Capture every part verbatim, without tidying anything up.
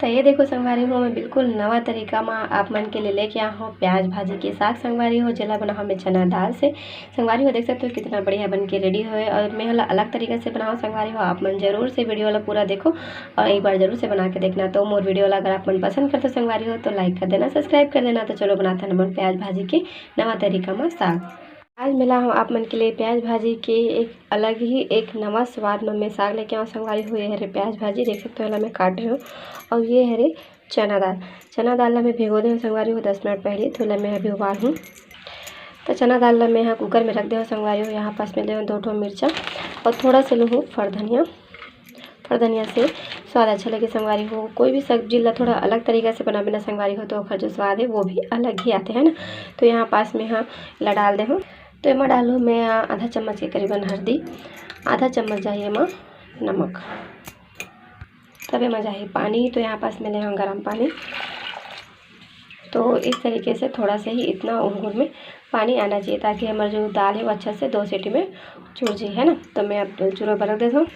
तो ये देखो संगवारी हो, मैं बिल्कुल नवा तरीका मा आप मन के लिए लेके आ हूँ प्याज भाजी के साग संगवारी हो, जेला बनाहूँ मैं चना दाल से। संगवारी हो, देख सकते हो कितना बढ़िया बन के रेडी होए। और मैं ओला अलग तरीका से बनाऊँ संगवारी हो, आप मन जरूर से वीडियो ला पूरा देखो और एक बार जरूर से बना के देखना। तो मोर वीडियो ला अगर आप मन पसंद करते हो संगवारी हो तो लाइक कर देना, सब्सक्राइब कर देना। तो चलो बनाते हैं हमन प्याज भाजी के नवा तरीका मा साग। आज मैं ला हूँ आप मन के लिए प्याज भाजी के एक अलग ही एक नवा स्वाद मा मैं साग लेके आऊँ संगवारी हो। ये हरे प्याज भाजी, देख सकते हो एला मैं काट रही हूँ। और ये हरे चना दाल, चना दाल ला मैं भिगो दे हूँ संगवारी हो दस मिनट पहले, तो एला मैं अभी उबाल हूँ। तो चना दाल ला मैं यहाँ कुकर में रख दे हूँ संगवारी हो। यहाँ पास में ले हूँ दो ठो मिर्चा और थोड़ा से लूँ हूँ फर धनिया। फर धनिया से स्वाद अच्छा लगे संगवारी हो। कोई भी सब्जी ला थोड़ा अलग तरीका से बनाबे ना संगवारी हो, तो ओकर जो स्वाद है वो भी अलग ही आते हैं ना। तो यहाँ पास में हाँ ला डाल दे हूँ। तो एमा डालूँ मैं आधा चम्मच के करीबन हल्दी, आधा चम्मच जाही एमा नमक, तब एमा जाही पानी। तो यहाँ पास में ले हूँ गरम पानी। तो इस तरीके से थोड़ा सा ही इतना उंगुर में पानी आना चाहिए, ताकि हमारा जो दाल है वो अच्छा से दो सीटी में चुर जाए, है ना। तो मैं अब चूल्हा पर रख देता हूँ।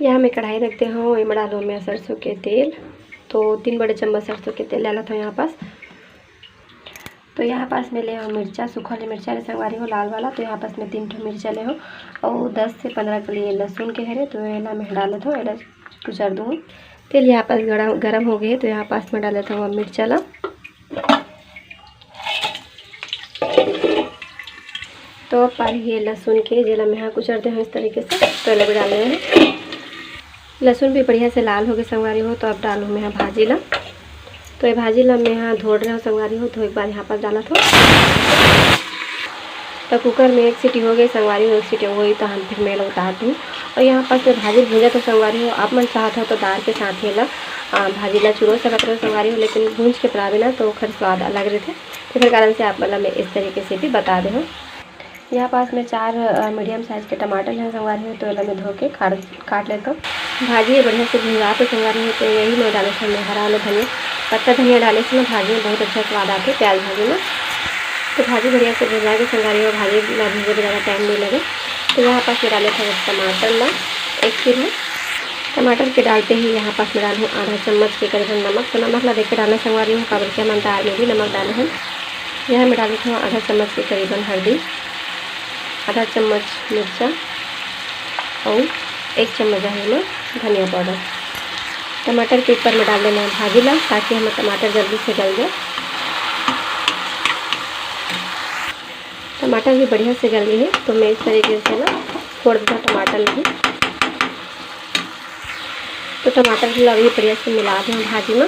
यहाँ मैं कढ़ाई रख दे हूँ, एमा डालूँ मैं सरसों के तेल। तो तीन बड़े चम्मच सरसों के तेल डालत हूँ यहाँ पास। तो यहाँ पास में ले हूँ मिर्चा, सूखा ले मिर्चा ले संगवारी हो, लाल वाला। तो यहाँ पास में तीन ठो मिर्चा ले हूँ और दस से पंद्रह कली लहसुन के हरे। तो एला मैं डालत हूँ, एला कुचर दूँ। तेल यहाँ पास गरम गरम हो गए, तो यहाँ पास में डालत हूँ मिर्चा ला। तो अब पाही ये लहसुन के, जेला मैं यहाँ कुचर दे हूँ इस तरीके से, तो एला भी डाल दे हूँ। लहसुन भी बढ़िया से लाल हो गए संगवारी हो। तो अब डालूँ मैं यहाँ भाजी ला। तो ये भाजी ला मैं यहाँ धो रहे हूँ संगवारी हो, धोए के बाद यहाँ पर डालत हूँ। तो कुकर में एक सीटी हो गई संगवारी हो, एक सीटी हो गई तो हम फिर मैं ला उतार दूँ। और यहाँ पास मैं भाजी भूंजा तो संगवारी हो, आप मन चाहत हो तो दाल के साथ ही ला, आ, भाजी ला चुरो सकत रहो संगवारी हो, लेकिन भूंज के बनाबे ना तो ओकर स्वाद अलग रहते। तेकर कारण से आप मन ला मैं इस तरीके से भी बता दे हूँ। यहाँ पास में चार, अ, मीडियम साइज के टमाटर हैं संगवारी हो, तो एला मैं धो के काट, काट लेता हूँ। भाजी ये बढ़िया से भुंजा तो संगवारी हो, तो यही मैं डाले हूँ हरा वाला धनिया, पत्ता धनिया डाले से ना भाजी में बहुत अच्छा स्वाद आते प्याज भाजी में। तो भाजी बढ़िया से भुंजा के संगवारी हो, भाजी ला भूंजे में ज़्यादा टाइम नहीं लगे। तो यहाँ पास मैं डाले था टमाटर ला एक किलो। टमाटर के डालते ही यहाँ पास मैं डालूँ आधा चम्मच के करीबन नमक। तो नमक ला देख के डालना संगवारी हो, काबर के हमन दाल में भी नमक डाले हैं। यहाँ मैं डालत हूँ आधा चम्मच के करीबन हल्दी, आधा चम्मच मिर्चा और एक चम्मच है ना धनिया पाउडर। टमाटर के ऊपर में डाल देना है भाजी ला, ताकि हमारा टमाटर जल्दी से गल जाए। टमाटर भी बढ़िया से गल गए हैं, तो मैं इस तरीके से ना फोड़ देता टमाटर भी। तो टमाटर भी अभी बढ़िया से मिला दे भाजी में।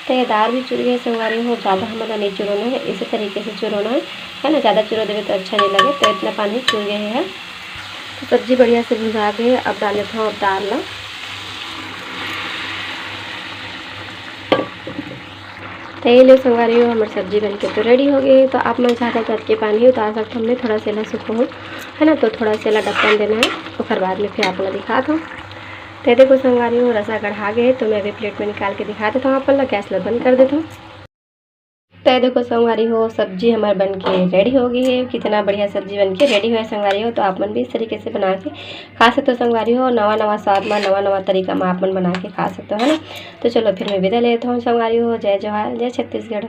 तो ये दाल भी चुर गए संगवारी हो, ज़्यादा हमन ला नहीं चुरोना है, इसी तरीके से चुरोना है, है ना। ज़्यादा चुरो देवे तो अच्छा नहीं लगे। तो इतना पानी चुर गए है। तो सब्जी बढ़िया से भुंजा गए, अब डाले था अब दाल ला। तो ये ले संगवारी हो, हमारी सब्जी बन के तो रेडी हो गई है। तो आप मन चाहता तो अतके पानी उतार सकते हो, हमने थोड़ा सा ला सुखो हो, है ना, तो थोड़ा सा ला ढक्कन देना है, ओकर बाद में फिर आप ला दिखात हूँ। तो ये देखो संगवारी हो, रसा गढ़ा गए, तो मैं अभी प्लेट में निकाल के दिखा देता हूँ आप ला, गैस ला बंद कर देता हूँ। तो ये देखो संगवारी हो, सब्जी हमारे बन के रेडी हो गई है। कितना बढ़िया सब्जी बन के रेडी हुआ है संगवारी हो। तो आप मन भी इस तरीके से बना के खा सकते हो संगवारी हो, नवा नवा स्वाद में, नवा नवा तरीका में आप मन बना के खा सकते हो, है ना। तो चलो फिर मैं विदा लेता हूँ संगवारी हो। जय जोहार, जय छत्तीसगढ़।